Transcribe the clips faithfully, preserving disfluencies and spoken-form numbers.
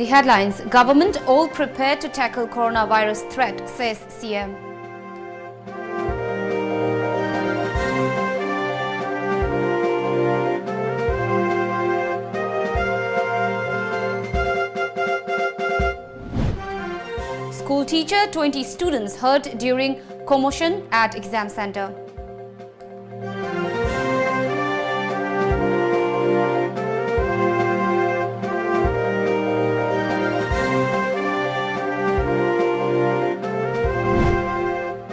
The headlines: Government all prepared to tackle coronavirus threat, says C M. School teacher, twenty students hurt during commotion at exam center.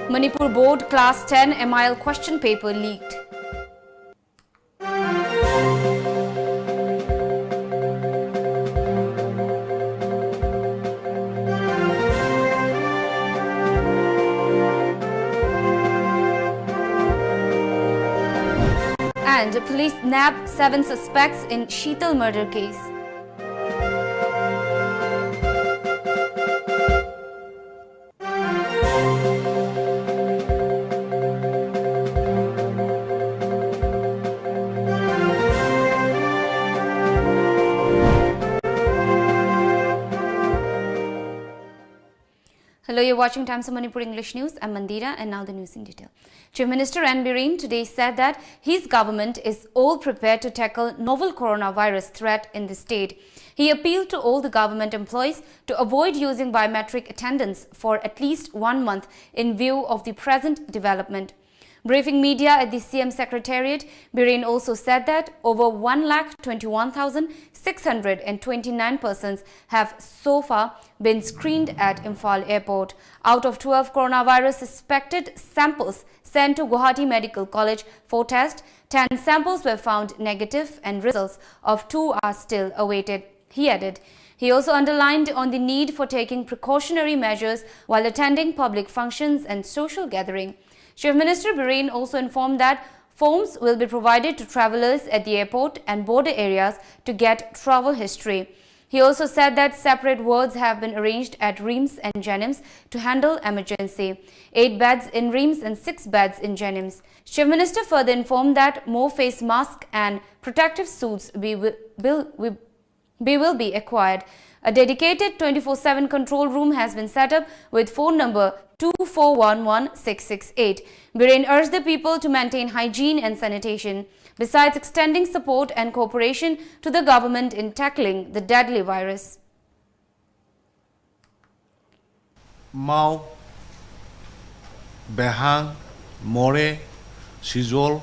Manipur Board Class ten M I L question paper leaked. And police nab seven suspects in Sheetal murder case. Hello, you're watching Times of Manipur English News. I'm Mandira, and now the news in detail. Chief Minister N Biren today said that his government is all prepared to tackle novel coronavirus threat in the state. He appealed to all the government employees to avoid using biometric attendance for at least one month in view of the present development. Briefing media at the C M Secretariat, Biren also said that over one lakh twenty-one thousand six hundred and twenty-nine persons have so far been screened at Imphal Airport. Out of twelve coronavirus suspected samples sent to Guwahati Medical College for test, ten samples were found negative and results of two are still awaited. He added, he also underlined on the need for taking precautionary measures while attending public functions and social gathering. Chief Minister Biren also informed that forms will be provided to travellers at the airport and border areas to get travel history. He also said that separate wards have been arranged at RIMS and JNIMS to handle emergency. Eight beds in RIMS and six beds in JNIMS. Chief Minister further informed that more face masks and protective suits be, will, will, be, will be acquired. A dedicated twenty-four seven control room has been set up with phone number two four one one six six eight. Biren urged the people to maintain hygiene and sanitation, besides extending support and cooperation to the government in tackling the deadly virus. ꯃꯥꯎ, ꯕꯦꯍꯥꯡ, ꯃꯣꯔꯦ, ꯁꯤꯖꯣꯜ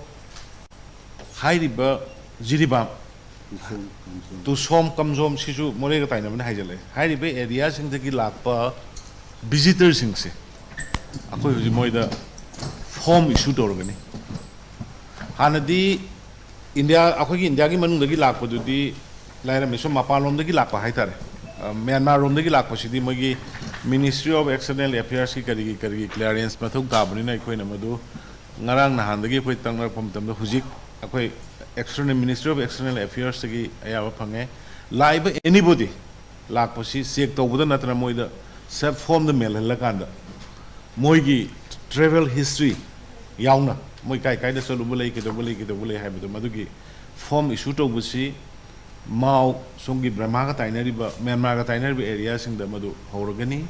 ꯍꯥꯏꯔꯤꯕ ꯖꯤꯔꯤꯕꯥꯝ, ꯇꯨꯁꯣꯝ ꯀꯝꯖꯣꯝ ꯁꯤꯁꯨ ꯃꯣꯔꯦꯒ ꯇꯥꯏꯅꯕꯅ ꯍꯥꯏꯖꯜꯂꯛꯑꯦ꯫ ꯍꯥꯏꯔꯤꯕ ꯑꯦꯔꯤꯌꯥꯁꯤꯡꯗꯒꯤ ꯂꯥꯛꯄ ꯚꯤꯖꯤꯇꯔꯁꯤꯡꯁꯦ ꯑꯩꯈꯣꯏ ꯍꯧꯖꯤꯛ ꯃꯣꯏꯗ form ꯏꯁꯨ ꯇꯧꯔꯒꯅꯤ꯫ ꯍꯥꯟꯅꯗꯤ ꯏꯟꯗꯤꯌꯥ, ꯑꯩꯈꯣꯏꯒꯤ ꯏꯟꯗꯤꯌꯥꯒꯤ ꯃꯅꯨꯡꯗꯒꯤ ꯂꯥꯛꯄꯗꯨꯗꯤ ꯂꯥꯏꯔꯝꯃꯤ, ꯁꯨꯝ ꯃꯄꯥꯟꯂꯣꯝꯗꯒꯤ ꯂꯥꯛꯄ ꯍꯥꯏꯇꯥꯔꯦ꯫ ꯑ, ꯃ꯭ꯌꯥꯟꯃꯥꯔꯔꯣꯝꯗꯒꯤ ꯂꯥꯛꯄꯁꯤꯗꯤ ꯃꯣꯏꯒꯤ Ministry of External Affairsꯀꯤ ꯀꯔꯤꯒꯤ ꯀꯔꯤꯒꯤ ꯀ꯭ꯂꯤꯌꯥꯔꯦꯟꯁ ꯃꯊꯧ ꯇꯥꯕꯅꯤꯅ ꯑꯩꯈꯣꯏꯅ ꯃꯗꯨ ꯉꯔꯥꯡ ꯅꯍꯥꯟꯗꯒꯤ ꯑꯩꯈꯣꯏ ꯇꯛꯅꯔꯛꯄ ꯃꯇꯝꯗ ꯍꯧꯖꯤꯛ ꯑꯩꯈꯣꯏ external, Ministry of External Affairsꯇꯒꯤ ꯑꯌꯥꯕ ꯐꯪꯉꯦ꯫ ꯂꯥꯛꯏꯕ anybody ꯂꯥꯛꯄꯁꯤ ꯆꯦꯛ ꯇꯧꯕꯗ ꯅꯠꯇꯅ ꯃꯣꯏꯗ ꯁꯦꯜꯐ ꯐꯣꯝꯗ ꯃꯦꯜꯍꯜꯂꯀꯥꯟꯗ ꯃꯣꯏꯒꯤ travel history ꯌꯥꯎꯅ ꯃꯣꯏ ꯀꯥꯏ ꯀꯥꯏꯗ ꯆꯠꯂꯨꯕ ꯂꯩ, ꯀꯩꯗꯧꯕ ꯂꯩ, ꯀꯩꯗꯧꯕ ꯂꯩ ꯍꯥꯏꯕꯗꯣ ꯃꯗꯨꯒꯤ ꯐꯣꯝ ꯏꯁꯨ ꯇꯧꯕꯁꯤ ꯃꯥꯎ ꯁꯣꯝꯒꯤ ꯕꯔꯃꯥꯒ ꯇꯥꯏꯅꯔꯤꯕ, ꯃ꯭ꯌꯥꯟꯃꯥꯔꯒ ꯇꯥꯏꯅꯔꯤꯕ ꯑꯦꯔꯤꯌꯥꯁꯤꯡꯗ ꯃꯗꯨ ꯍꯧꯔꯒꯅꯤ꯫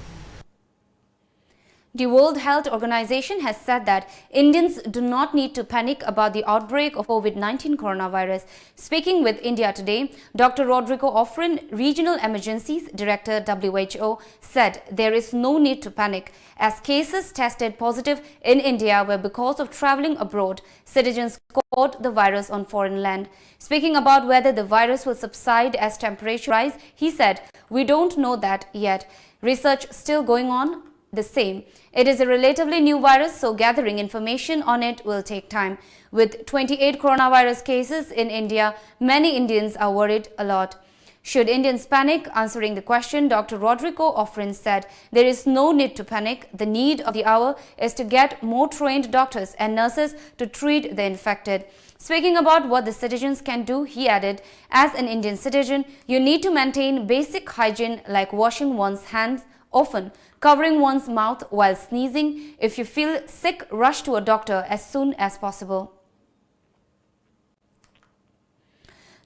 The World Health Organization has said that Indians do not need to panic about the outbreak of COVID nineteen coronavirus. Speaking with India Today, Doctor Rodrigo Ofrin, Regional Emergencies Director, W H O, said there is no need to panic, as cases tested positive in India were because of traveling abroad. Citizens caught the virus on foreign land. Speaking about whether the virus will subside as temperature rise, he said, "We don't know that yet. Research still going on." The same. It is a relatively new virus, so gathering information on it will take time. With twenty-eight coronavirus cases in India, many Indians are worried a lot. Should Indians panic? Answering the question, Doctor Rodrigo Ofrin said there is no need to panic. The need of the hour is to get more trained doctors and nurses to treat the infected. Speaking about what the citizens can do, he added, "As an Indian citizen, you need to maintain basic hygiene like washing one's hands often, covering one's mouth while sneezing. If you feel sick, rush to a doctor as soon as possible."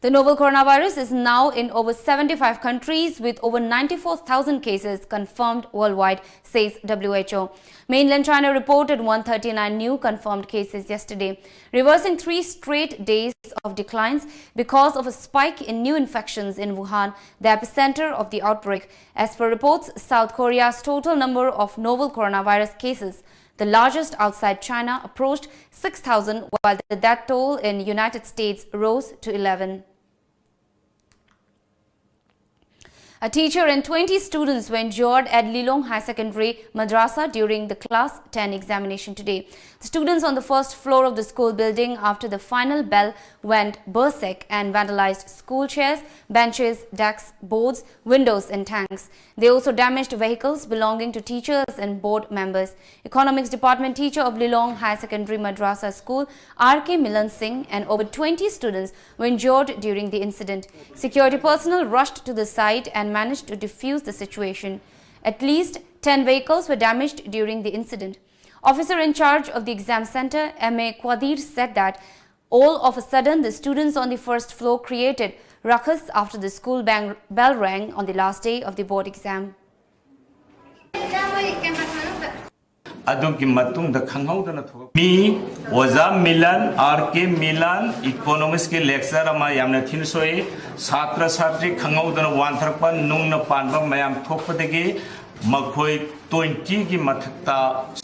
The novel coronavirus is now in over seventy-five countries with over ninety-four thousand cases confirmed worldwide, says W H O. Mainland China reported one thirty-nine new confirmed cases yesterday, reversing three straight days of declines because of a spike in new infections in Wuhan, the epicenter of the outbreak. As per reports, South Korea's total number of novel coronavirus cases, the largest outside China, approached six thousand, while the death toll in United States rose to eleven. A teacher and twenty students were injured at Lilong High Secondary Madrasa during the Class ten examination today. The students on the first floor of the school building, after the final bell, went berserk and vandalized school chairs, benches, desks, boards, windows, and tanks. They also damaged vehicles belonging to teachers and board members. Economics Department teacher of Lilong Higher Secondary Madrasa School, R K Milan Singh, and over twenty students were injured during the incident. Security personnel rushed to the site and managed to defuse the situation. At least ten vehicles were damaged during the incident. Officer in charge of the exam center, M A Kwadir, said that all of a sudden the students on the first floor created ruckus after the school bang- bell rang on the last day of the board exam. ꯑꯗꯨꯒꯤ ꯃꯇꯨꯡꯗ ꯈꯪꯍꯧꯗꯅ ꯊꯣꯛꯂꯛ- ꯃꯤ ꯑꯣꯖꯥ Milan, R K Milan, Economics ꯀꯤ lecturer ꯑꯃ ꯌꯥꯝꯅ ꯊꯤꯅ ꯁꯣꯛꯏ꯫ ꯁꯥꯇ꯭ꯔ ꯁꯥꯇ꯭ꯔꯤ ꯈꯪꯍꯧꯗꯅ ꯋꯥꯟꯊꯔꯛꯄ, ꯅꯨꯡꯅ ꯄꯥꯟꯕ ꯃꯌꯥꯝ ꯊꯣꯛꯄꯗꯒꯤ ꯃꯈꯣꯏ twenty ꯒꯤ ꯃꯊꯛꯇ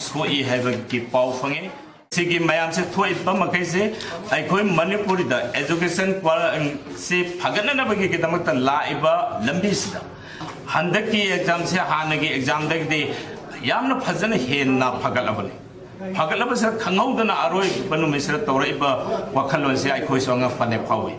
ꯁꯣꯛꯏ ꯍꯥꯏꯕꯒꯤ ꯄꯥꯎ ꯐꯪꯉꯤ꯫ ꯁꯤꯒꯤ ꯃꯌꯥꯝꯁꯦ ꯊꯣꯛꯏꯕ ꯃꯈꯩꯁꯦ ꯑꯩꯈꯣꯏ ꯃꯅꯤꯄꯨꯔꯗ education qual- ꯁꯤ ꯐꯒꯠꯅꯅꯕꯒꯤꯗꯃꯛꯇ ꯂꯥꯛꯏꯕ ꯂꯝꯕꯤꯁꯤꯗ ꯍꯟꯗꯛꯀꯤ exam ꯁꯦ ꯍꯥꯟꯅꯒꯤ exam ꯗꯒꯤꯗꯤ ꯌꯥꯝꯅ ꯐꯖꯅ ꯍꯦꯟꯅ ꯐꯒꯠꯂꯕꯅꯤ꯫ ꯐꯒꯠꯂꯕꯁꯤꯗ ꯈꯪꯍꯧꯗꯅ ꯑꯔꯣꯏꯕ ꯅꯨꯃꯤꯠꯁꯤꯗ ꯇꯧꯔꯛꯏꯕ ꯋꯥꯈꯜꯂꯣꯟꯁꯦ ꯑꯩꯈꯣꯏꯁꯨ ꯑꯉꯛꯄꯅꯦ ꯐꯥꯎꯏ꯫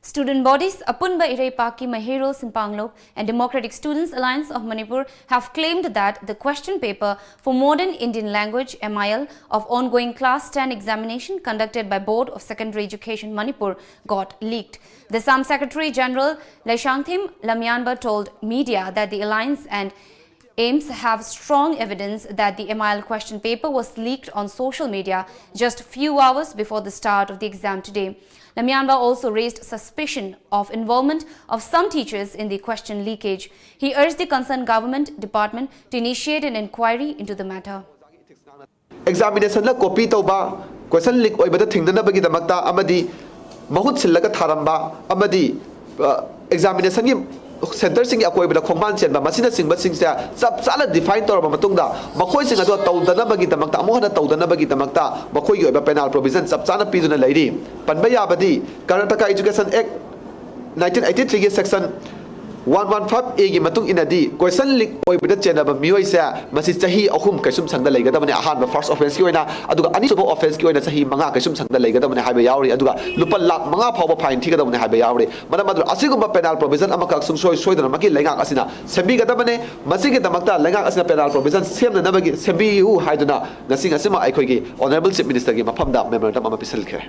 Student bodies ꯑꯄꯨꯟꯕ ꯏꯔꯩꯄꯥꯛꯀꯤ ꯃꯍꯩꯔꯣꯏ ꯁꯤꯟꯄꯥꯡꯂꯨꯞ and Democratic Students Alliance of Manipur have claimed that the question paper for modern Indian language, M I L, of ongoing class ten examination conducted by Board of Secondary Education Manipur got leaked. The SAM Secretary General Leishangthim Lamyanba told media that the alliance and AIIMS have strong evidence that the MIL question paper was leaked on social media just few hours before the start of the exam today. Lamyanva also raised suspicion of involvement of some teachers in the question leakage. He urged the concerned government department to initiate an inquiry into the matter. ꯑꯦꯛꯖꯥꯃꯤꯅꯦꯁꯟꯗ copy ꯇꯧꯕ, question ꯂꯤꯛ ꯑꯣꯏꯕꯗ ꯊꯤꯡꯅꯅꯕꯒꯤꯗꯃꯛꯇ ꯑꯃꯗꯤ ꯃꯍꯨꯠ ꯁꯤꯜꯂꯒ ꯊꯥꯔꯝꯕ ꯑꯃꯗꯤ ꯑꯦꯛꯖꯥꯃꯤꯅꯦꯁꯟꯒꯤ ꯁꯦꯟꯇꯔꯁꯤꯡꯒꯤ ꯑꯀꯣꯏꯕꯗ ꯈꯣꯡꯕꯥꯟ ꯆꯦꯟꯕ, ꯃꯁꯤꯅꯆꯤꯡꯕꯁꯤꯡꯁꯦ ꯆꯞ ꯆꯥꯅ ꯗꯤꯐꯥꯏꯟ ꯇꯧꯔꯕ ꯃꯇꯨꯡꯗ ꯃꯈꯣꯏꯁꯤꯡ ꯑꯗꯣ ꯇꯧꯗꯅꯕꯒꯤꯗꯃꯛꯇ, ꯑꯃꯨꯛ ꯍꯟꯅ ꯇꯧꯗꯅꯕꯒꯤꯗꯃꯛꯇ ꯃꯈꯣꯏꯒꯤ ꯑꯣꯏꯕ ꯄꯦꯅꯥꯜ ꯄ꯭ꯔꯣꯚꯤꯖꯟ ꯆꯞ ꯆꯥꯅ ꯄꯤꯗꯨꯅ ꯂꯩꯔꯤ꯫ ꯄꯟꯕ ꯌꯥꯕꯗꯤ Karnataka Education Act nineteen eighty three ꯒꯤ section one one five A ꯒꯤ ꯃꯇꯨꯡ ꯏꯟꯅꯗꯤ ꯀꯣꯏꯁꯟ ꯂꯤꯛ ꯑꯣꯏꯕꯗ ꯆꯦꯟꯅꯕ ꯃꯤꯑꯣꯏꯁꯦ ꯃꯁꯤ ꯆꯍꯤ ꯑꯍꯨꯝ ꯀꯩꯁꯨꯝꯁꯪꯗ ꯂꯩꯒꯗꯕꯅꯤ, ꯑꯍꯥꯟꯕ first offence ꯀꯤ ꯑꯣꯏꯅ꯫ ꯑꯗꯨꯒ ꯑꯅꯤꯁꯨꯕ offence ꯀꯤ ꯑꯣꯏꯅ ꯆꯍꯤ ꯃꯉꯥ ꯀꯩꯁꯨꯝꯁꯪꯗ ꯂꯩꯒꯗꯕꯅꯤ ꯍꯥꯏꯕ ꯌꯥꯎꯔꯤ꯫ ꯑꯗꯨꯒ ꯂꯨꯄꯥ ꯂꯥꯈ ꯃꯉꯥ ꯐꯥꯎꯕ fine ꯊꯤꯒꯗꯕꯅꯤ ꯍꯥꯏꯕ ꯌꯥꯎꯔꯤ꯫ ꯃꯔꯝ ꯑꯗꯨꯅ ꯑꯁꯤꯒꯨꯝꯕ ꯄꯦꯅꯥꯜ ꯄ꯭ꯔꯣꯚꯤꯖꯟ ꯑꯃꯈꯛ ꯁꯨꯡꯁꯣꯏ ꯁꯣꯏꯗꯅꯃꯛꯀꯤ ꯂꯩꯉꯥꯛ ꯑꯁꯤꯅ ꯁꯦꯝꯕꯤꯒꯗꯕꯅꯤ꯫ ꯃꯁꯤꯒꯤꯗꯃꯛꯇ ꯂꯩꯉꯥꯛ ꯑꯁꯤꯅ ꯄꯦꯅꯥꯜ ꯄ꯭ꯔꯣꯚꯤꯖꯟ ꯁꯦꯝꯅꯅꯕꯒꯤ, ꯁꯦꯝꯕꯤꯌꯨ ꯍꯥꯏꯗꯨꯅ ꯉꯁꯤ, ꯉꯁꯤꯃꯛ ꯑꯩꯈꯣꯏꯒꯤ Honourable Chief Minister ꯒꯤ ꯃꯐꯝꯗ memorandum ꯑꯃ ꯄꯤꯁꯤꯟꯈ꯭ꯔꯦ꯫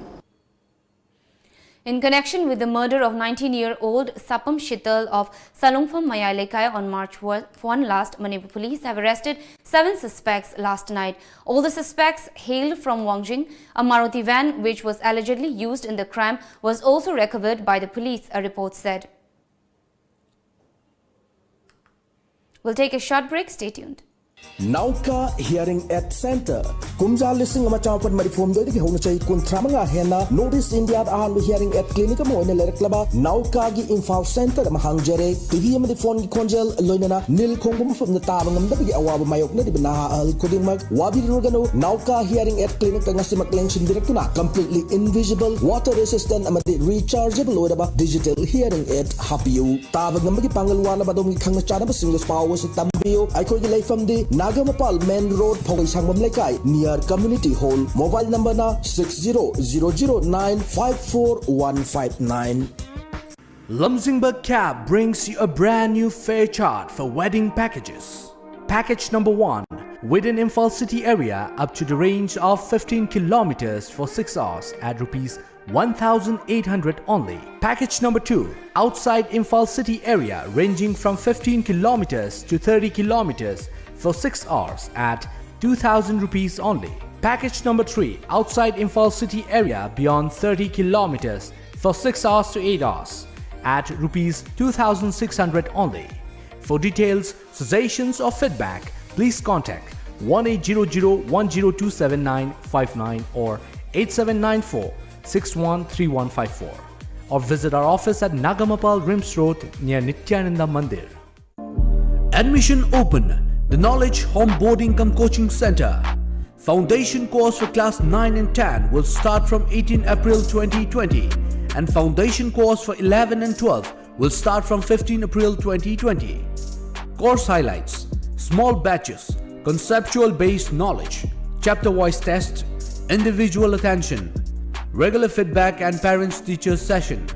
In connection with the murder of nineteen-year-old Sapam Shital of Salungpham Mayai Lekai on March one last, Manipur police have arrested seven suspects last night. All the suspects hailed from Wangjing. A Maruti van, which was allegedly used in the crime, was also recovered by the police, a report said. We'll take a short break. Stay tuned. Nauka Hearing Aid Center. ꯀꯨꯝꯖꯥ ꯂꯤꯁꯤꯡ ꯑꯃ ꯆꯥꯃꯥꯄꯟ ꯃꯔꯤꯐꯨ ꯍꯨꯝꯗꯣꯏꯗꯒꯤ ꯍꯧꯅ ꯆꯍꯤ ꯀꯨꯟꯊ꯭ꯔꯥ ꯃꯉꯥ ꯍꯦꯟꯅ North East India ꯗ ꯑꯍꯥꯟꯕ hearing aid clinic ꯑꯃ ꯑꯣꯏꯅ ꯂꯩꯔꯛꯂꯕ ꯅꯥꯎꯀꯥꯒꯤ ꯏꯝꯐꯥꯜ ꯁꯦꯟꯇꯔ ꯑꯃ ꯍꯥꯡꯖꯔꯦ꯫ ꯇꯤ ꯚꯤ ꯑꯃꯗꯤ ꯐꯣꯟꯒꯤ ꯈꯣꯟꯖꯦꯜ, ꯂꯣꯏꯅꯅ ꯅꯤꯜ ꯈꯣꯡꯕ ꯃꯐꯝꯗ ꯇꯥꯕ ꯉꯝꯗꯕꯒꯤ ꯑꯋꯥꯕ ꯃꯥꯌꯣꯛꯅꯔꯤꯕ ꯅꯍꯥ ꯑꯍꯜ ꯈꯨꯗꯤꯡꯃꯛ ꯋꯥꯕꯤꯔꯨꯔꯒꯅꯨ꯫ ꯅꯥꯎꯀꯥ Hearing Aid Clinic ꯇ ꯉꯁꯤꯃꯛ ꯂꯦꯡꯁꯤꯟꯕꯤꯔꯛꯇꯨꯅ completely invisible, water resistant ꯑꯃꯗꯤ rechargeable ꯑꯣꯏꯔꯕ digital hearing aid ꯍꯥꯞꯄꯤꯌꯨ꯫ ꯇꯥꯕ ꯉꯝꯕꯒꯤ ꯄꯥꯡꯒꯜ ꯋꯥꯠꯂꯕ ꯑꯗꯣꯝꯒꯤ ꯈꯪꯅ ꯆꯥꯟꯅꯕꯁꯤꯡꯗꯁꯨ ꯄꯥꯎ ꯑꯁꯤ ꯇꯝꯕꯤꯌꯨ꯫ ꯑꯩꯈꯣꯏꯒꯤ ꯂꯩꯐꯝꯗꯤ ꯅꯥꯒꯥꯃꯄꯥꯜ main road, ꯐꯧꯕꯩ ꯁꯥꯡꯕꯝ ꯂꯩꯀꯥꯏ, near community hall꯫ Mobile number ꯅ six zero zero zero nine five four one five nine꯫ Lamjingba Cab brings you a brand new fare chart for wedding packages. Package number one, within Imphal city area up to the range of fifteen kilometers for six hours at rupees one thousand eight hundred only. Package number two, outside Imphal city area ranging from fifteen kilometers to thirty kilometers for six hours at two thousand rupees only. Package number three, outside Imphal city area beyond thirty kilometers for six hours to eight hours at rupees two thousand six hundred only. For details, suggestions or feedback, please contact one eight zero zero one zero two seven nine five nine or eight seven nine four six one three one five four or visit our office at Nagamapal RIMS Road near Nityananda Mandir. Admission open. The Knowledge Onboarding cum Coaching Center. Foundation course for class nine and ten will start from eighteen April twenty twenty, and foundation course for eleven and twelve will start from fifteen April twenty twenty. Course highlights: small batches, conceptual based knowledge, chapter wise test, individual attention, regular feedback and parents teachers session,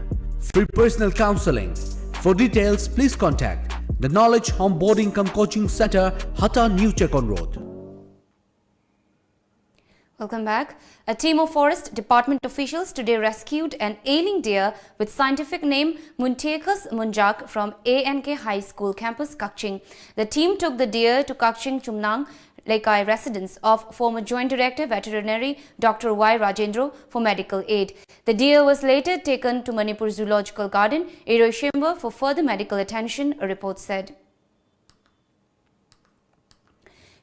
free personal counseling. For details, please contact the Knowledge Onboarding cum Coaching Center, Hatta, New Checkon Road. Welcome back. A team of Forest Department officials today rescued an ailing deer with scientific name Muntiacus munjak from A N K High School campus, Kakching. The team took the deer to Kakching Chumnang Leikai residence of former Joint Director Veterinary Doctor Y Rajendra for medical aid. The deer was later taken to Manipur Zoological Garden, Iroishimba, for further medical attention, a report said.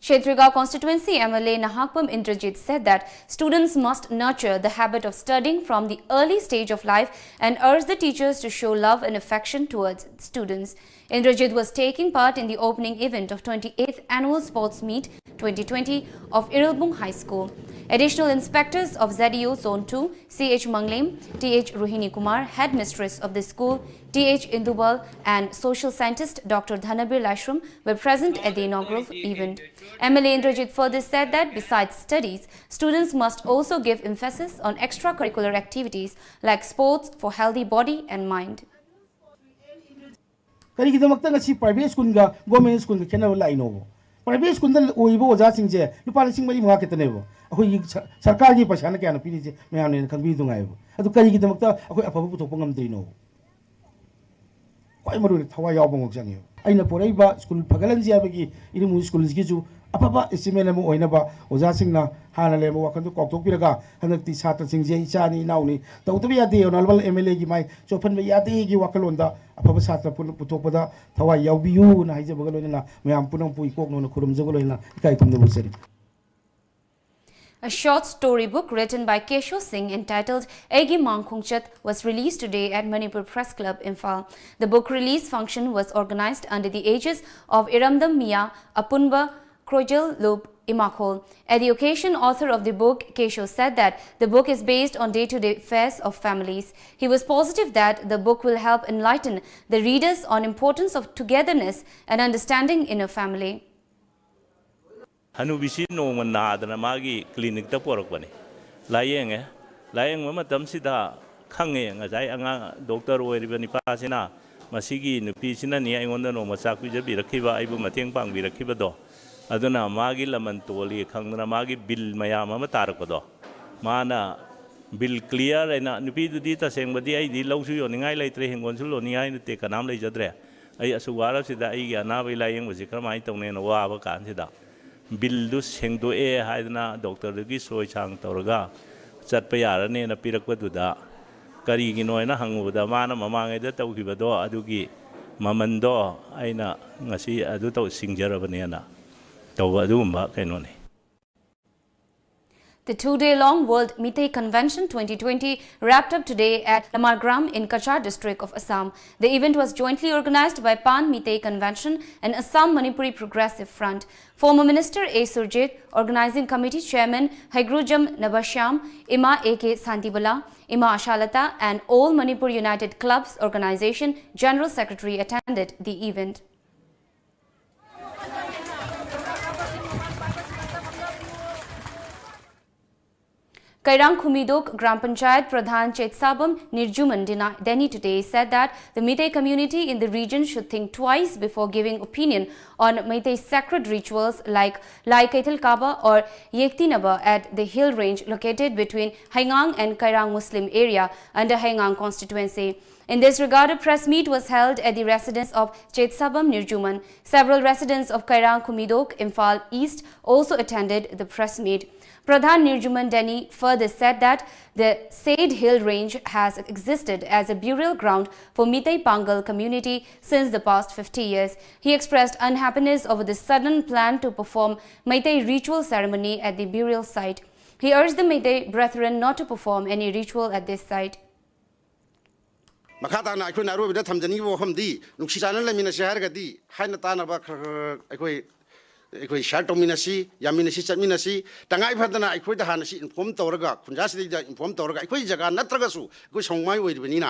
Shetrigaon constituency M L A Nahakpam Indrajit said that students must nurture the habit of studying from the early stage of life and urge the teachers to show love and affection towards students. Indrajit was taking part in the opening event of twenty-eighth Annual Sports Meet twenty twenty of Iralbung High School. Additional inspectors of Z E O Zone two, C H Manglem, T H Rohini Kumar, headmistress of the school, T H Indubal, and social scientist Doctor Dhanabir Lashram were present at the inaugural event. M L A Indrajit further said that besides studies, students must also give emphasis on extracurricular activities like sports for healthy body and mind. ꯀꯔꯤꯒꯤꯗꯃꯛꯇ ꯉꯁꯤ private schoolꯒ government schoolꯒ ꯈꯦꯠꯅꯕ ꯂꯥꯛꯏꯅꯣꯕ? Private ꯁ꯭ꯀꯨꯜꯗ ꯑꯣꯏꯔꯤꯕ ꯑꯣꯖꯥꯁꯤꯡꯁꯦ ꯂꯨꯄꯥ ꯂꯤꯁꯤꯡ ꯃꯔꯤ ꯃꯉꯥ ꯈꯛꯇꯅꯦꯕ꯫ ꯑꯩꯈꯣꯏꯒꯤ ꯁ-, ꯁꯔꯀꯥꯔꯒꯤ ꯄꯩꯁꯥꯅ ꯀꯌꯥꯅ ꯄꯤꯔꯤꯁꯦ ꯃꯌꯥꯝꯅ ꯍꯦꯟꯅ ꯈꯪꯕꯤꯗꯨ ꯉꯥꯏꯕ꯫ ꯑꯗꯨ ꯀꯔꯤꯒꯤꯗꯃꯛꯇ ꯑꯩꯈꯣꯏ ꯑꯐꯕ ꯄꯨꯊꯣꯛꯄ ꯉꯝꯗ꯭ꯔꯤꯅꯣ? ꯈ꯭ꯋꯥꯏ ꯃꯔꯨꯑꯣꯏꯅ ꯊꯋꯥꯏ ꯌꯥꯎꯕ ꯑꯃ ꯆꯪꯉꯦꯕ꯫ ꯑꯩꯅ ꯄꯣꯔꯛꯏꯕ ꯁ꯭ꯀꯨꯜ ꯐꯒꯠꯍꯟꯁꯤ ꯍꯥꯏꯕꯒꯤ ꯏꯔꯤꯃꯨ ꯁ꯭ꯀꯨꯜꯁꯤꯒꯤꯁꯨ ꯑꯐꯕ ꯑꯦꯆꯤꯞꯃꯦꯟ ꯑꯃ ꯑꯣꯏꯅꯕ ꯑꯣꯖꯥꯁꯤꯡꯅ ꯍꯥꯟꯅ ꯂꯩꯔꯝꯕ ꯋꯥꯈꯜꯗꯨ ꯀꯥꯎꯊꯣꯛꯄꯤꯔꯒ, ꯍꯟꯗꯛꯇꯤ ꯁꯥꯇ꯭ꯔꯁꯤꯡꯁꯦ ꯏꯆꯥꯅꯤ ꯏꯅꯥꯎꯅꯤ ꯇꯧꯗꯕ ꯌꯥꯗꯦ, ꯑꯣꯅꯔꯦꯕꯜ ꯑꯦꯝ ꯑꯦꯜ ꯑꯦꯒꯤ ꯃꯥꯏ ꯆꯣꯞꯍꯟꯕ ꯌꯥꯗꯦꯒꯤ ꯋꯥꯈꯜꯂꯣꯟꯗ ꯑꯐꯕ ꯁꯥꯇ꯭ꯔ ꯄꯨ-, ꯄꯨꯊꯣꯛꯄꯗ ꯊꯋꯥꯏ ꯌꯥꯎꯕꯤꯌꯨꯅ ꯍꯥꯏꯖꯕꯒ ꯂꯣꯏꯅꯅ ꯃꯌꯥꯝ ꯄꯨꯝꯅꯃꯛꯄꯨ ꯏꯀꯣꯛ ꯅꯧꯅ ꯈꯨꯔꯨꯝꯖꯕ ꯂꯣꯏꯅꯅ ꯏꯀꯥꯏ ꯈꯨꯝꯅꯕ ꯎꯠꯆꯔꯤ꯫ A short storybook written by Kesho Singh entitled Aigi Mang Khongchat was released today at Manipur Press Club, Imphal. The book release function was organized under the aegis of Iramdam Mia Apunba Krojel Lup Imakhol. At the occasion, author of the book, Kesho, said that the book is based on day-to-day affairs of families. He was positive that the book will help enlighten the readers on importance of togetherness and understanding in a family. ꯍꯅꯨꯕꯤꯁꯤ ꯅꯣꯡꯃ ꯅꯥꯗꯅ ꯃꯥꯒꯤ ꯀ꯭ꯂꯤꯅꯤꯛꯇ ꯄꯣꯔꯛꯄꯅꯤ꯫ ꯂꯥꯏꯌꯦꯡꯉꯦ꯫ ꯂꯥꯏꯌꯦꯡꯕ ꯃꯇꯝꯁꯤꯗ ꯈꯪꯉꯦ, ꯉꯁꯥꯏ ꯑꯉꯥꯡ doctor ꯑꯣꯏꯔꯤꯕ ꯅꯤꯄꯥꯁꯤꯅ ꯃꯁꯤꯒꯤ ꯅꯨꯄꯤꯁꯤꯅꯅꯤ ꯑꯩꯉꯣꯟꯗ ꯅꯣꯡꯃ ꯆꯥꯛ ꯄꯤꯖꯕꯤꯔꯛꯈꯤꯕ, ꯑꯩꯕꯨ ꯃꯇꯦꯡ ꯄꯥꯡꯕꯤꯔꯛꯈꯤꯕꯗꯣ꯫ ꯑꯗꯨꯅ ꯃꯥꯒꯤ ꯂꯃꯟ ꯇꯣꯜꯂꯤ ꯈꯪꯗꯅ ꯃꯥꯒꯤ ꯕꯤꯜ ꯃꯌꯥꯝ ꯑꯃ ꯇꯥꯔꯛꯄꯗꯣ, ꯃꯥꯅ ꯕꯤꯜ ꯀ꯭ꯂꯤꯌꯥꯔ ꯍꯥꯏꯅ, ꯅꯨꯄꯤꯗꯨꯗꯤ ꯇꯁꯦꯡꯕꯗꯤ ꯑꯩꯗꯤ ꯂꯧꯁꯨ ꯌꯣꯟꯅꯤꯡꯉꯥꯏ ꯂꯩꯇ꯭ꯔꯦ, ꯍꯤꯡꯒꯣꯜꯁꯨ ꯂꯣꯟꯅꯤꯡꯉꯥꯏ ꯅꯠꯇꯦ, ꯀꯅꯥꯝ ꯂꯩꯖꯗ꯭ꯔꯦ, ꯑꯩ ꯑꯁꯨꯛ ꯋꯥꯔꯕꯁꯤꯗ ꯑꯩꯒꯤ ꯑꯅꯥꯕꯒꯤ ꯂꯥꯏꯌꯦꯡꯕꯁꯤ ꯀꯔꯝꯍꯥꯏꯅ ꯇꯧꯅꯦꯅ ꯋꯥꯕ ꯀꯥꯟꯁꯤꯗ ꯕꯤꯜꯗꯨ ꯁꯦꯡꯗꯣꯛꯑꯦ ꯍꯥꯏꯗꯅ ꯗꯣꯛꯇꯔꯗꯨꯒꯤ ꯁꯣꯏ ꯁꯥꯡ ꯇꯧꯔꯒ ꯆꯠꯄ ꯌꯥꯔꯅꯦꯅ ꯄꯤꯔꯛꯄꯗꯨꯗ, ꯀꯔꯤꯒꯤꯅꯣ ꯍꯥꯏꯅ ꯍꯪꯉꯨꯕꯗ ꯃꯥꯅ ꯃꯃꯥꯡꯉꯩꯗ ꯇꯧꯈꯤꯕꯗꯣ ꯑꯗꯨꯒꯤ ꯃꯃꯟꯗꯣ ꯑꯩꯅ ꯉꯁꯤ ꯑꯗꯨ ꯇꯧ ꯁꯤꯡꯖꯔꯕꯅꯦꯅ ꯇꯧꯕ ꯑꯗꯨꯒꯨꯝꯕ ꯀꯩꯅꯣꯅꯤ꯫ The two-day-long World Meitei Convention twenty twenty wrapped up today at Lamargram in Cachar district of Assam. The event was jointly organized by Pan Meitei Convention and Assam Manipuri Progressive Front. Former Minister A Surjit, Organizing Committee Chairman Haigrujam Nabashyam, Ima A K Santibala, Ima Ashalata, and All Manipur United Clubs Organization General Secretary attended the event. Kairang Khumidok Gram Panchayat Pradhan Chetsabam Nirjuman Dina- Deni today said that the Meitei community in the region should think twice before giving opinion on Meitei sacred rituals like Lai Keithel Kaba or Yektinaba at the hill range located between Haingang and Kairang Muslim area under Haingang constituency. In this regard, a press meet was held at the residence of Chetsabam Nirjuman. Several residents of Kairang Khumidok, Imphal East, also attended the press meet. Pradhan Nirjuman Deni further said that the said hill range has existed as a burial ground for Meitei Pangal community since the past fifty years. He expressed unhappiness over the sudden plan to perform Meitei ritual ceremony at the burial site. He urged the Meitei brethren not to perform any ritual at this site. ꯃꯈꯥ ꯇꯥꯅ ꯑꯩꯈꯣꯏꯅ ꯑꯔꯣꯏꯕꯗ ꯊꯝꯖꯅꯤꯡꯉꯤꯕ ꯋꯥꯐꯝꯗꯤ, ꯅꯨꯡꯁꯤ ꯆꯥꯟꯅꯅ ꯂꯩꯃꯤꯟꯅꯁꯤ ꯍꯥꯏꯔꯒꯗꯤ ꯍꯥꯏꯅ ꯇꯥꯅꯕ ꯈꯔ ꯈꯔ ꯑꯩꯈꯣꯏ ꯑꯩꯈꯣꯏ ꯁꯤꯌꯥꯔ ꯇꯧꯃꯤꯟꯅꯁꯤ, ꯌꯥꯃꯤꯟꯅꯁꯤ, ꯆꯠꯃꯤꯟꯅꯁꯤ꯫ ꯇꯉꯥꯏ ꯐꯗꯅ ꯑꯩꯈꯣꯏꯗ ꯍꯥꯟꯅ ꯁꯤ ꯏꯟꯐꯣꯔꯝ ꯇꯧꯔꯒ, ꯈꯨꯟꯖꯥꯁꯤꯗꯩꯗ ꯏꯟꯐꯣꯔꯝ ꯇꯧꯔꯒ, ꯑꯩꯈꯣꯏ ꯖꯒꯥ ꯅꯠꯇ꯭ꯔꯒꯁꯨ ꯑꯩꯈꯣꯏ ꯁꯣꯡꯃꯥꯏ ꯑꯣꯏꯔꯤꯕꯅꯤꯅ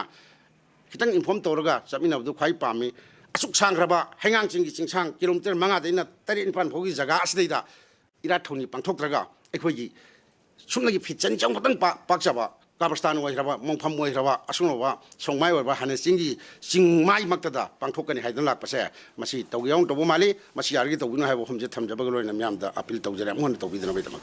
ꯈꯤꯇꯪ ꯏꯟꯐꯣꯔꯝ ꯇꯧꯔꯒ ꯆꯠꯃꯤꯟꯅꯕꯗꯨ ꯈ꯭ꯋꯥꯏ ꯄꯥꯝꯃꯤ꯫ ꯑꯁꯨꯛ ꯁꯥꯡꯈ꯭ꯔꯕ ꯍꯩꯉꯥꯡ ꯆꯤꯡꯒꯤ ꯆꯤꯡꯁꯥꯡ ꯀꯤꯂꯣꯃꯤꯇꯔ ꯃꯉꯥꯗꯩꯅ ꯇꯔꯦꯠ ꯅꯤꯄꯥꯟ ꯐꯥꯎꯒꯤ ꯖꯒꯥ ꯑꯁꯤꯗꯩꯗ ꯏꯔꯥꯠ ꯊꯧꯅꯤ ꯄꯥꯡꯊꯣꯛꯇ꯭ꯔꯒ ꯑꯩꯈꯣꯏꯒꯤ ꯁꯨꯞꯅꯒꯤ ꯐꯤꯠ ꯆꯅꯤ ꯆꯍꯨꯝ ꯈꯛꯇꯪ ꯄꯥꯛ- ꯄꯥꯛꯆꯕ ꯀꯕꯔꯁꯇꯥꯟ ꯑꯣꯏꯈ꯭ꯔꯕ, ꯃꯣꯡꯐꯝ ꯑꯣꯏꯈ꯭ꯔꯕ, ꯑꯁꯨꯡꯂꯕ ꯁꯣꯡꯃꯥꯏ ꯑꯣꯏꯔꯕ ꯍꯥꯟꯅ ꯆꯤꯡꯒꯤ ꯆꯤꯡꯃꯥꯏꯃꯛꯇꯗ ꯄꯥꯡꯊꯣꯛꯀꯅꯤ ꯍꯥꯏꯗꯨꯅ ꯂꯥꯛꯄꯁꯦ, ꯃꯁꯤ ꯇꯧꯒꯦ ꯌꯥꯎꯅ ꯇꯧꯕ ꯃꯥꯜꯂꯤ꯫ ꯃꯁꯤ ꯌꯥꯔꯤꯒꯩ ꯇꯧꯕꯤꯅꯨ ꯍꯥꯏꯕ ꯋꯥꯐꯝꯁꯦ ꯊꯝꯖꯕꯒ ꯂꯣꯏꯅꯅ ꯃꯤꯌꯥꯝꯗ ꯑꯄꯤꯜ ꯇꯧꯖꯔꯤ, ꯑꯃꯨꯛ ꯍꯟꯅ ꯇꯧꯕꯤꯗꯅꯕꯒꯤꯗꯃꯛ꯫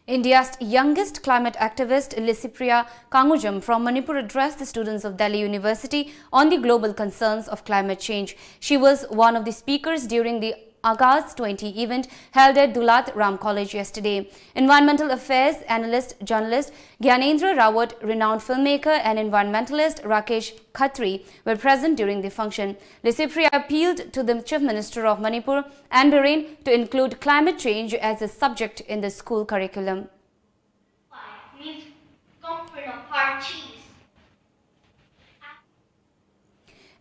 India's youngest climate activist, Lisipriya Kangujam from Manipur, addressed the students of Delhi University on the global concerns of climate change. She was one of the speakers during the August twenty event held at Dulat Ram College yesterday. Environmental affairs analyst, journalist Gyanendra Rawat, renowned filmmaker and environmentalist Rakesh Khatri were present during the function. Lisipriya appealed to the Chief Minister of Manipur and Biren to include climate change as a subject in the school curriculum. Means comfort of heart cheese.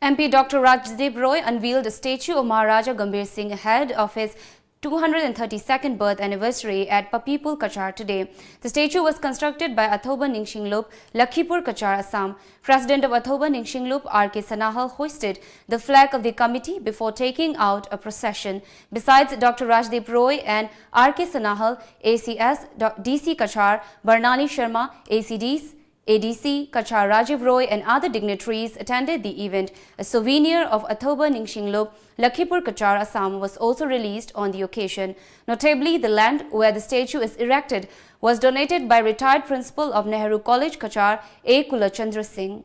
M P Doctor Rajdeep Roy unveiled a statue of Maharaja Gambhir Singh ahead of his two hundred thirty-second birth anniversary at Papipul, Cachar today. The statue was constructed by Athoba Ningshinglup, Lakhipur, Cachar, Assam. President of Athoba Ningshinglup, R K Sanahal, hoisted the flag of the committee before taking out a procession. Besides Doctor Rajdeep Roy and R K Sanahal, A C S, Do- D C Cachar, Barnali Sharma, A C Ds, A D C Cachar Rajiv Roy and other dignitaries attended the event. A souvenir of Athoba Ningshinglup, Lakhipur, Cachar, Assam was also released on the occasion. Notably, the land where the statue is erected was donated by retired principal of Nehru College, Cachar, A Kulachandra Singh.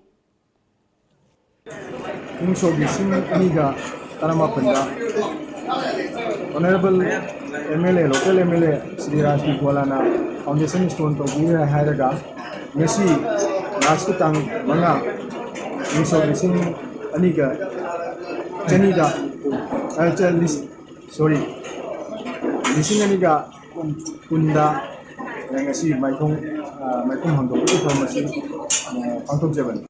ꯏꯪ ꯁꯣꯛ ꯂꯤꯁꯤꯡ ꯑꯅꯤꯒ ꯇꯔꯥꯃꯥꯄꯟꯗ Honourable M L A, local M L A Shri ꯔꯥꯖꯗꯤꯞ ꯒꯣꯂꯥꯅ foundation stone ꯇꯧꯕꯤꯔꯦ ꯍꯥꯏꯔꯒ ꯉꯁꯤ ꯃꯥꯔꯆꯀꯤ ꯇꯥꯡ ꯃꯉꯥ, ꯏꯪ ꯁꯣꯛ ꯂꯤꯁꯤꯡ ꯑꯅꯤꯒ ꯆꯅꯤꯗ, ꯑ, ꯆ-, ꯂꯤꯁ-, sorry, ꯂꯤꯁꯤꯡ ꯑꯅꯤꯒ ꯀꯨꯟꯗ ꯉꯁꯤ ꯃꯥꯏꯈꯣꯡ, ꯑ, ꯃꯥꯏꯈꯣꯡ ꯍꯥꯡꯗꯣꯛꯄꯒꯤ ꯊꯧꯔꯝ ꯑꯁꯤ, ꯑ, ꯄꯥꯡꯊꯣꯛꯆꯕꯅꯤ꯫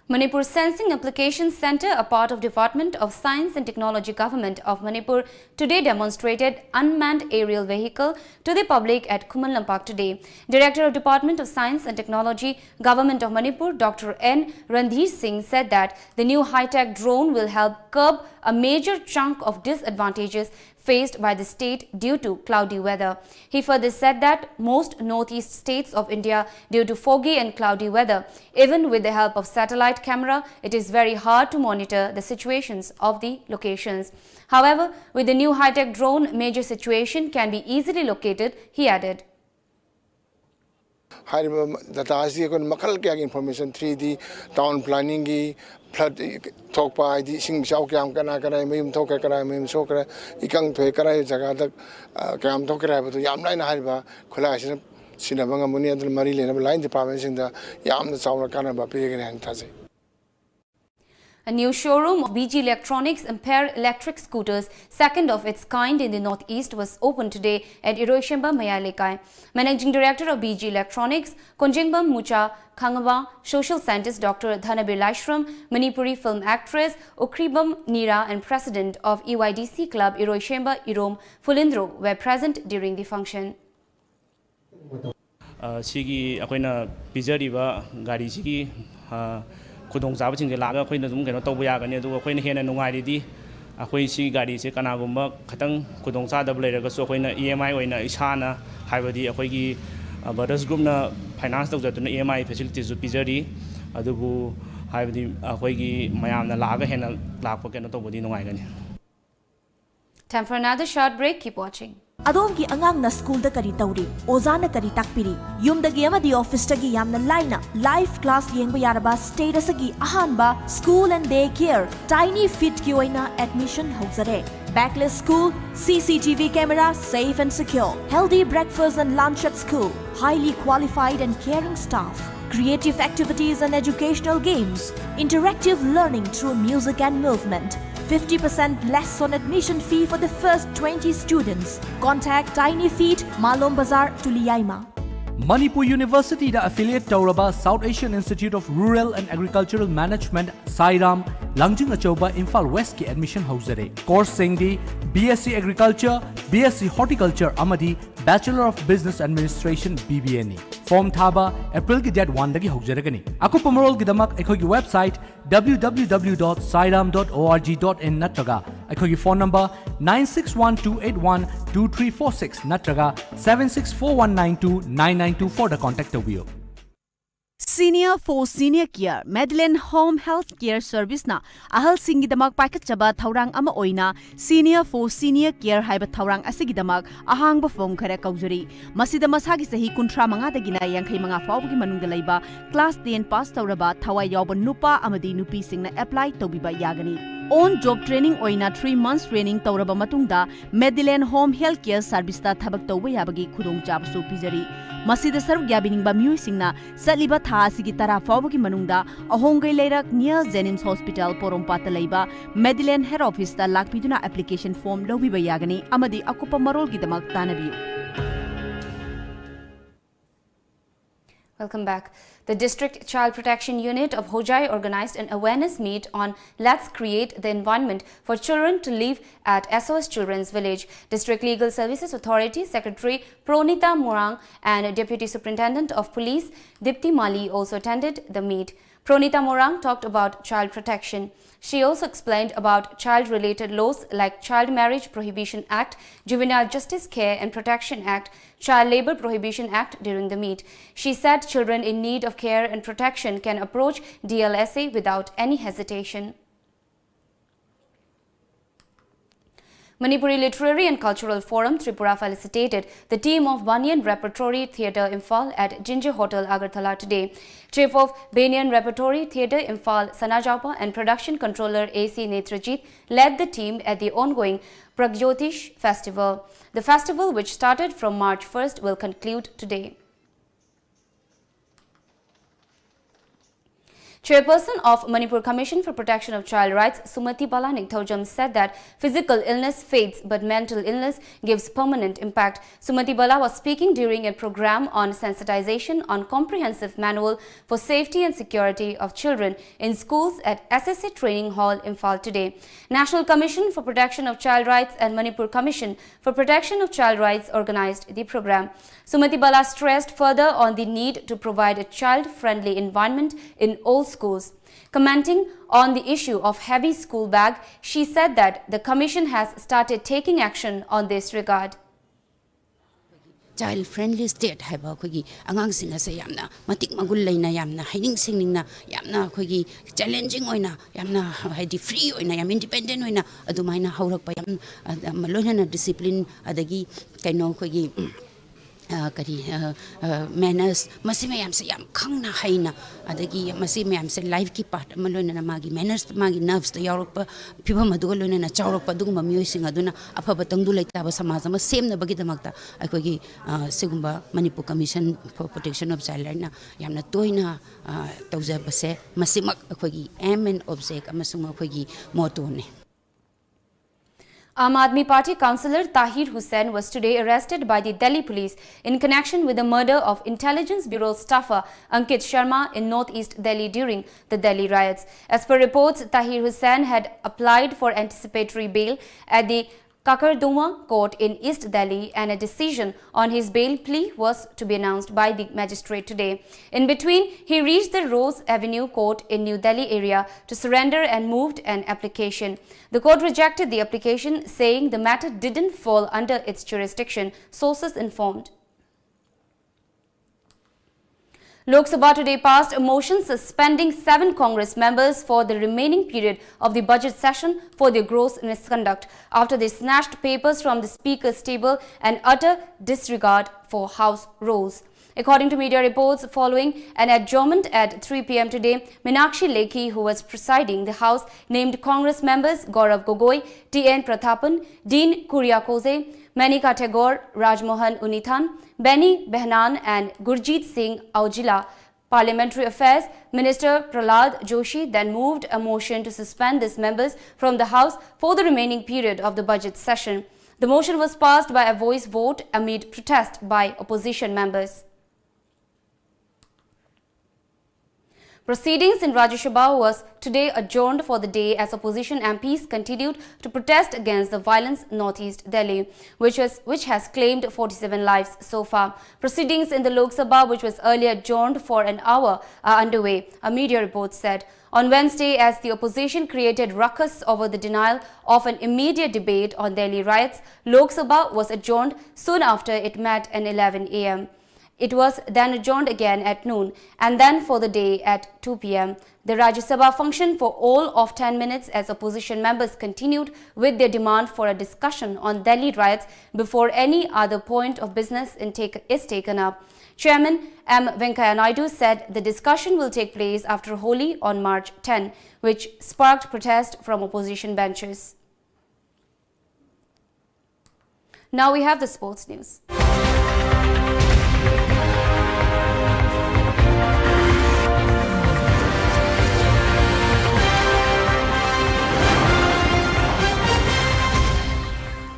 Manipur Sensing Application Centre, a part of Department of Science and Technology, Government of Manipur, today demonstrated unmanned aerial vehicle to the public at Khuman Lampak today. Director of Department of Science and Technology, Government of Manipur, Doctor N Randhir Singh, said that the new high-tech drone will help curb a major chunk of disadvantages faced by the state due to cloudy weather. He further said that most northeast states of India, due to foggy and cloudy weather, even with the help of satellite camera, it is very hard to monitor the situations of the locations. However, with the new high-tech drone, major situation can be easily located, he added. ꯍꯥꯏꯔꯤꯕ data ꯑꯁꯤ ꯑꯩꯈꯣꯏꯅ ꯃꯈꯜ ꯀꯌꯥꯒꯤ information, three ꯗꯤ, town ꯄ꯭ꯂꯥꯅꯤꯡꯒꯤ, flood ꯊꯣꯛꯄ, ꯍꯥꯏꯗꯤ ꯏꯁꯤꯡ ꯏꯆꯥꯎ ꯀꯌꯥꯝ, ꯀꯅꯥ ꯀꯅꯥꯒꯤ ꯃꯌꯨꯝ ꯊꯣꯛꯈ꯭ꯔꯦ, ꯀꯅꯥꯒꯤ ꯃꯌꯨꯝ ꯁꯣꯛꯈ꯭ꯔꯦ, ꯏꯀꯪ ꯊꯣꯛꯑꯦ, ꯀꯗꯥꯏ ꯖꯒꯥꯗ, ꯑ, ꯀꯌꯥꯝ ꯊꯣꯛꯈ꯭ꯔꯦ ꯍꯥꯏꯕꯗꯨ ꯌꯥꯝ ꯂꯥꯏꯅ ꯍꯥꯏꯔꯤꯕ ꯈꯨꯠꯂꯥꯏ ꯑꯁꯤꯅ ꯁꯤꯖꯤꯟꯅꯕ ꯉꯝꯒꯅꯤ꯫ ꯑꯗꯨꯅ ꯃꯔꯤ ꯂꯩꯅꯕ ꯂꯥꯏꯟ ꯗꯤꯄꯥꯔꯠꯃꯦꯟꯁꯤꯡꯗ ꯌꯥꯝꯅ ꯆꯥꯎꯅ ꯀꯥꯟꯅꯕ ꯄꯤꯔꯒꯅꯤ ꯍꯥꯏꯅ ꯊꯥꯖꯩ꯫ A new showroom of B G Electronics Ampere electric scooters, second of its kind in the Northeast, was opened today at Iroishemba Mayar Lekai. Managing Director of B G Electronics, Konjengbam Mucha Khangaba, Social Scientist Doctor Dhanabir Laishram, Manipuri film actress Ukhribam Nira, and President of E Y D C Club Iroishemba Irom Fulindro were present during the function. ꯑ, ꯁꯤꯒꯤ ꯑꯩꯈꯣꯏꯅ ꯄꯤꯖꯔꯤꯕ ꯒꯥꯔꯤꯁꯤꯒꯤ, ꯑ, ꯈꯨꯗꯣꯡꯆꯥꯕꯁꯤꯡꯁꯦ ꯂꯥꯛꯑꯒ ꯑꯩꯈꯣꯏꯅ ꯑꯗꯨꯝ ꯀꯩꯅꯣ ꯇꯧꯕ ꯌꯥꯒꯅꯤ꯫ ꯑꯗꯨꯒ ꯑꯩꯈꯣꯏꯅ ꯍꯦꯟꯅ ꯅꯨꯡꯉꯥꯏꯔꯤꯗꯤ ꯑꯩꯈꯣꯏ ꯁꯤꯒꯤ ꯒꯥꯔꯤꯁꯦ ꯀꯅꯥꯒꯨꯝꯕ ꯈꯤꯇꯪ ꯈꯨꯗꯣꯡꯆꯥꯗꯕ ꯂꯩꯔꯒꯁꯨ ꯑꯩꯈꯣꯏꯅ ꯏ ꯑꯦꯝ ꯑꯥꯏ ꯑꯣꯏꯅ ꯏꯁꯥꯅ, ꯍꯥꯏꯕꯗꯤ ꯑꯩꯈꯣꯏꯒꯤ, ꯑ, Brothers Groupꯅ finance ꯇꯧꯖꯗꯨꯅ ꯏ ꯑꯦꯝ ꯑꯥꯏ facilitiesꯁꯨ ꯄꯤꯖꯔꯤ꯫ ꯑꯗꯨꯕꯨ ꯍꯥꯏꯕꯗꯤ ꯑꯩꯈꯣꯏꯒꯤ ꯃꯌꯥꯝꯅ ꯂꯥꯛꯑꯒ ꯍꯦꯟꯅ ꯂꯥꯛꯄ ꯀꯩꯅꯣ ꯇꯧꯕꯗꯤ ꯅꯨꯡꯉꯥꯏꯒꯅꯤ꯫ Time for another short break. Keep watching. ꯑꯗꯣꯝꯒꯤ ꯑꯉꯥꯡꯅ ꯁ꯭ꯀꯨꯜꯗ ꯀꯔꯤ ꯇꯧꯔꯤ? ꯑꯣꯖꯥꯅ ꯀꯔꯤ ꯇꯥꯛꯄꯤꯔꯤ? ꯌꯨꯝꯗꯒꯤ ꯑꯃꯗꯤ ꯑꯣꯐꯤꯁꯇꯒꯤ ꯌꯥꯝꯅ ꯂꯥꯏꯅ live class ꯌꯦꯡꯕ ꯌꯥꯔꯕ state ꯑꯁꯤꯒꯤ ꯑꯍꯥꯟꯕ school and day care Tiny Feetꯀꯤ ꯑꯣꯏꯅ admission ꯍꯧꯖꯔꯦ꯫ Backlit school, C C T V camera, safe and secure, healthy breakfast and lunch at school, highly qualified and caring staff, creative activities and educational games, interactive learning through music and movement. Fifty percent less on admission fee for the first twenty students. Contact Tiny Feet, Malom Bazar, Tuliyaima. Manipur ꯌꯨꯅꯤꯚꯔꯁꯤꯇꯤꯗ affiliate ꯇꯧꯔꯕ South Asian Institute of Rural and Agricultural Management, ꯁꯥꯏꯔꯥꯝ, ꯂꯥꯡꯖꯤꯡ ꯑꯆꯧꯕ, ꯏꯝꯐꯥꯜ ꯋꯦꯁꯀꯤ admission ꯍꯧꯖꯔꯦ꯫ Courseꯁꯤꯡꯗꯤ B S C Agriculture, B S C Horticulture ꯑꯃꯗꯤ Bachelor of Business Administration, B B Aꯅꯤ꯫ Form ꯊꯥꯕ Aprilꯒꯤ date oneꯗꯒꯤ ꯍꯧꯖꯔꯒꯅꯤ꯫ ꯑꯀꯨꯞꯄ ꯃꯔꯣꯜꯒꯤꯗꯃꯛ ꯑꯩꯈꯣꯏꯒꯤ website W W W dot sairam dot org dot in ꯅꯠꯇ꯭ꯔꯒ ꯑꯩꯈꯣꯏꯒꯤ phone number nine six one two eight one two three four six ꯅꯠꯇ꯭ꯔꯒ seven six four one nine two nine nine two fourꯗ contact ꯇꯧꯕꯤꯌꯨ꯫ Senior for Senior Care, Madeline Home Health Care Serviceꯅ ꯑꯍꯜꯁꯤꯡꯒꯤꯗꯃꯛ ꯄꯥꯏꯈꯠꯆꯕ ꯊꯧꯔꯥꯡ ꯑꯃ ꯑꯣꯏꯅ Senior for Senior Care ꯍꯥꯏꯕ ꯊꯧꯔꯥꯡ ꯑꯁꯤꯒꯤꯗꯃꯛ ꯑꯍꯥꯡꯕ form ꯈꯔ ꯀꯧꯖꯔꯤ꯫ ꯃꯁꯤꯗ ꯃꯁꯥꯒꯤ ꯆꯍꯤ ꯀꯨꯟꯊ꯭ꯔꯥ ꯃꯉꯥꯗꯒꯤꯅ ꯌꯥꯡꯈꯩ ꯃꯉꯥ ꯐꯥꯎꯕꯒꯤ ꯃꯅꯨꯡꯗ ꯂꯩꯕ class ten pass ꯇꯧꯔꯕ ꯊꯋꯥꯏ ꯌꯥꯎꯕ ꯅꯨꯄꯥ ꯑꯃꯗꯤ ꯅꯨꯄꯤꯁꯤꯡꯅ apply ꯇꯧꯕꯤꯕ ꯌꯥꯒꯅꯤ꯫ On job training ꯑꯣꯏꯅ three months training ꯇꯧꯔꯕ ꯃꯇꯨꯡꯗ Medillion Home Health Care Serviceꯇ ꯊꯕꯛ ꯇꯧꯕ ꯌꯥꯕꯒꯤ ꯈꯨꯗꯣꯡꯆꯥꯕꯁꯨ ꯄꯤꯖꯔꯤ꯫ ꯃꯁꯤꯗ ꯁꯔꯨꯛ ꯌꯥꯕꯤꯅꯤꯡꯕ ꯃꯤꯑꯣꯏꯁꯤꯡꯅ ꯆꯠꯂꯤꯕ ꯊꯥ ꯑꯁꯤꯒꯤ ꯇꯔꯥ ꯐꯥꯎꯕꯒꯤ ꯃꯅꯨꯡꯗ ꯑꯍꯣꯡꯒꯩ ꯂꯩꯔꯛ near Jenims Hospital ꯄꯣꯔꯣꯝꯄꯥꯠꯇ ꯂꯩꯕ Medillion Head Officeꯇ ꯂꯥꯛꯄꯤꯗꯨꯅ application form ꯂꯧꯕꯤꯕ ꯌꯥꯒꯅꯤ ꯑꯃꯗꯤ ꯑꯀꯨꯞꯄ ꯃꯔꯣꯜꯒꯤꯗꯃꯛ ꯇꯥꯟꯅꯕꯤꯌꯨ꯫ Welcome back. The District Child Protection Unit of Hojai organized an awareness meet on Let's Create the Environment for Children to Live at S O S Children's Village. District Legal Services Authority Secretary Pronita Morang and Deputy Superintendent of Police Dipti Mali also attended the meet. Pronita Morang talked about child protection. She also explained about child-related laws like Child Marriage Prohibition Act, Juvenile Justice Care and Protection Act, Child Labor Prohibition Act during the meet. She said children in need of care and protection can approach D L S A without any hesitation. Manipuri Literary and Cultural Forum Tripura felicitated the team of Banyan Repertory Theatre Imphal at Ginger Hotel Agartala today. Chief of Banyan Repertory Theatre Imphal Sanajapa and production controller A C Netrajit led the team at the ongoing Pragyotish Festival. The festival, which started from March first, will conclude today. Chairperson of Manipur Commission for Protection of Child Rights, Sumati Bala Ningthoujam, said that physical illness fades, but mental illness gives permanent impact. Sumati Bala was speaking during a program on sensitization on comprehensive manual for safety and security of children in schools at S S A Training Hall, Imphal today. National Commission for Protection of Child Rights and Manipur Commission for Protection of Child Rights organized the program. Sumati Bala stressed further on the need to provide a child-friendly environment in all schools. Commenting on the issue of heavy school bag, she said that the commission has started taking action on this regard. Child friendly state ꯍꯥꯏꯕ ꯑꯩꯈꯣꯏꯒꯤ ꯑꯉꯥꯡꯁꯤꯡ ꯑꯁꯦ ꯌꯥꯝꯅ ꯃꯇꯤꯛ ꯃꯒꯨꯟ ꯂꯩꯅ, ꯌꯥꯝꯅ ꯍꯩꯅꯤꯡ ꯁꯤꯡꯅꯤꯡꯅ, ꯌꯥꯝꯅ ꯑꯩꯈꯣꯏꯒꯤ challenging ꯑꯣꯏꯅ, ꯌꯥꯝꯅ ꯍꯥꯏꯗꯤ free ꯑꯣꯏꯅ, ꯌꯥꯝ independent ꯑꯣꯏꯅ ꯑꯗꯨꯃꯥꯏꯅ ꯍꯧꯔꯛꯄ, ꯌꯥꯝ ꯑ, ꯂꯣꯏꯅꯅ discipline ꯑꯗꯒꯤ ꯀꯩꯅꯣ ꯑꯩꯈꯣꯏꯒꯤ ꯎꯝ, ꯀꯔꯤ ꯃꯦꯅꯔꯁ, ꯃꯁꯤ ꯃꯌꯥꯝꯁꯦ ꯌꯥꯝ ꯈꯪꯅ ꯍꯩꯅ, ꯑꯗꯒꯤ ꯃꯁꯤ ꯃꯌꯥꯝꯁꯦ ꯂꯥꯏꯐꯀꯤ ꯄꯥꯔꯠ ꯑꯃ ꯂꯣꯏꯅꯅ ꯃꯥꯒꯤ ꯃꯦꯅꯔꯁ, ꯃꯥꯒꯤ ꯅꯔꯚꯁꯇ ꯌꯥꯎꯔꯛꯄ ꯐꯤꯕꯝ ꯑꯗꯨꯒ ꯂꯣꯏꯅꯅ ꯆꯥꯎꯔꯛꯄ ꯑꯗꯨꯒꯨꯝꯕ ꯃꯤꯑꯣꯏꯁꯤꯡ ꯑꯗꯨꯅ ꯑꯐꯕ ꯇꯪꯗꯨ ꯂꯩꯇꯥꯕ ꯁꯃꯥꯖ ꯑꯃ ꯁꯦꯝꯅꯕꯒꯤꯗꯃꯛꯇ ꯑꯩꯈꯣꯏꯒꯤ ꯁꯤꯒꯨꯝꯕ Manipur commission four protection of child ꯍꯥꯏꯅ ꯌꯥꯝꯅ ꯇꯣꯏꯅ ꯇꯧꯖꯕꯁꯦ, ꯃꯁꯤꯃꯛ ꯑꯩꯈꯣꯏꯒꯤ aim and object ꯑꯃꯁꯨꯡ ꯑꯩꯈꯣꯏꯒꯤ ꯃꯣꯇꯣꯅꯤ꯫ Aam Aadmi Party councillor Tahir Hussain was today arrested by the Delhi police in connection with the murder of Intelligence Bureau staffer Ankit Sharma in northeast Delhi during the Delhi riots. As per reports, Tahir Hussain had applied for anticipatory bail at the Kakardunga court in East Delhi, and a decision on his bail plea was to be announced by the magistrate today. In between, he reached the Rose Avenue court in New Delhi area to surrender and moved an application. The court rejected the application, saying the matter didn't fall under its jurisdiction, sources informed. Lok Sabha today passed a motion suspending seven Congress members for the remaining period of the budget session for their gross misconduct after they snatched papers from the speaker's table and utter disregard for House rules. According to media reports, following an adjournment at three p.m. today, Meenakshi Lekhi, who was presiding the House, named Congress members Gaurav Gogoi, T N Prathapan, Dean Kuriakose, Manika Tagore, Rajmohan Unithan, Beni Behnan, and Gurjit Singh Aujla. Parliamentary Affairs Minister Prahlad Joshi then moved a motion to suspend these members from the House for the remaining period of the budget session. The motion was passed by a voice vote amid protest by opposition members. Proceedings in Rajya Sabha was today adjourned for the day as opposition M Ps continued to protest against the violence in northeast Delhi, which, was, which has claimed forty-seven lives so far. Proceedings in the Lok Sabha, which was earlier adjourned for an hour, are underway, a media report said. On Wednesday, as the opposition created ruckus over the denial of an immediate debate on Delhi riots, Lok Sabha was adjourned soon after it met at eleven a.m. It was then adjourned again at noon and then for the day at two p m. The Rajya Sabha function for all of ten minutes as opposition members continued with their demand for a discussion on Delhi riots before any other point of business in take, is taken up. Chairman M Venkaiah Naidu said the discussion will take place after Holi on March ten, which sparked protest from opposition benches. Now we have the sports news.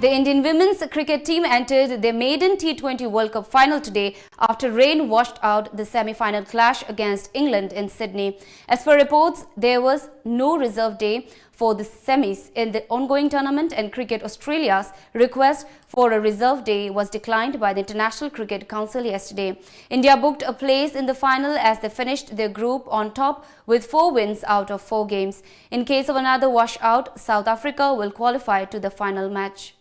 The Indian women's cricket team entered their maiden T twenty World Cup final today after rain washed out the semi-final clash against England in Sydney. As per reports, there was no reserve day for the semis in the ongoing tournament, and Cricket Australia's request for a reserve day was declined by the International Cricket Council yesterday. India booked a place in the final as they finished their group on top with four wins out of four games. In case of another washout, South Africa will qualify to the final match.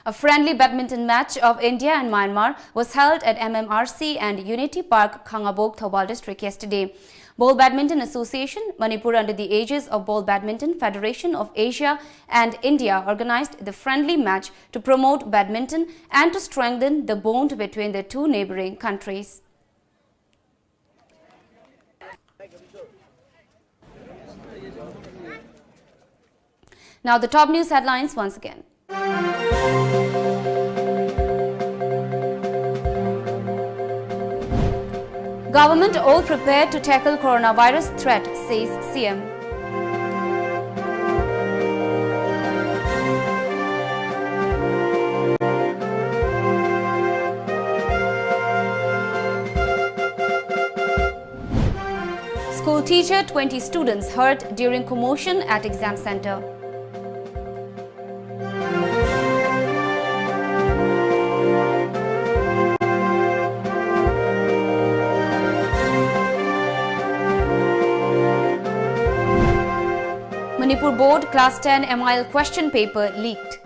A friendly badminton match of India and Myanmar was held at M M R C and Unity Park, Khangabok, Thoubal District yesterday. Ball Badminton Association, Manipur, under the aegis of Ball Badminton Federation of Asia and India, organized the friendly match to promote badminton and to strengthen the bond between the two neighboring countries. Now the top news headlines once again. Government all prepared to tackle coronavirus threat, says C M. School teacher, twenty students hurt during commotion at exam center. Manipur Board Class ten M I L question paper leaked.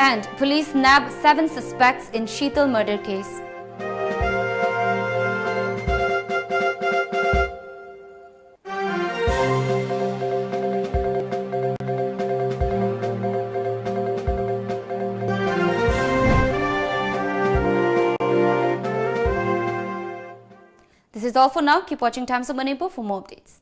And police nab seven suspects in Sheetal murder case. This is all for now. Keep watching Times of Manipur for more updates.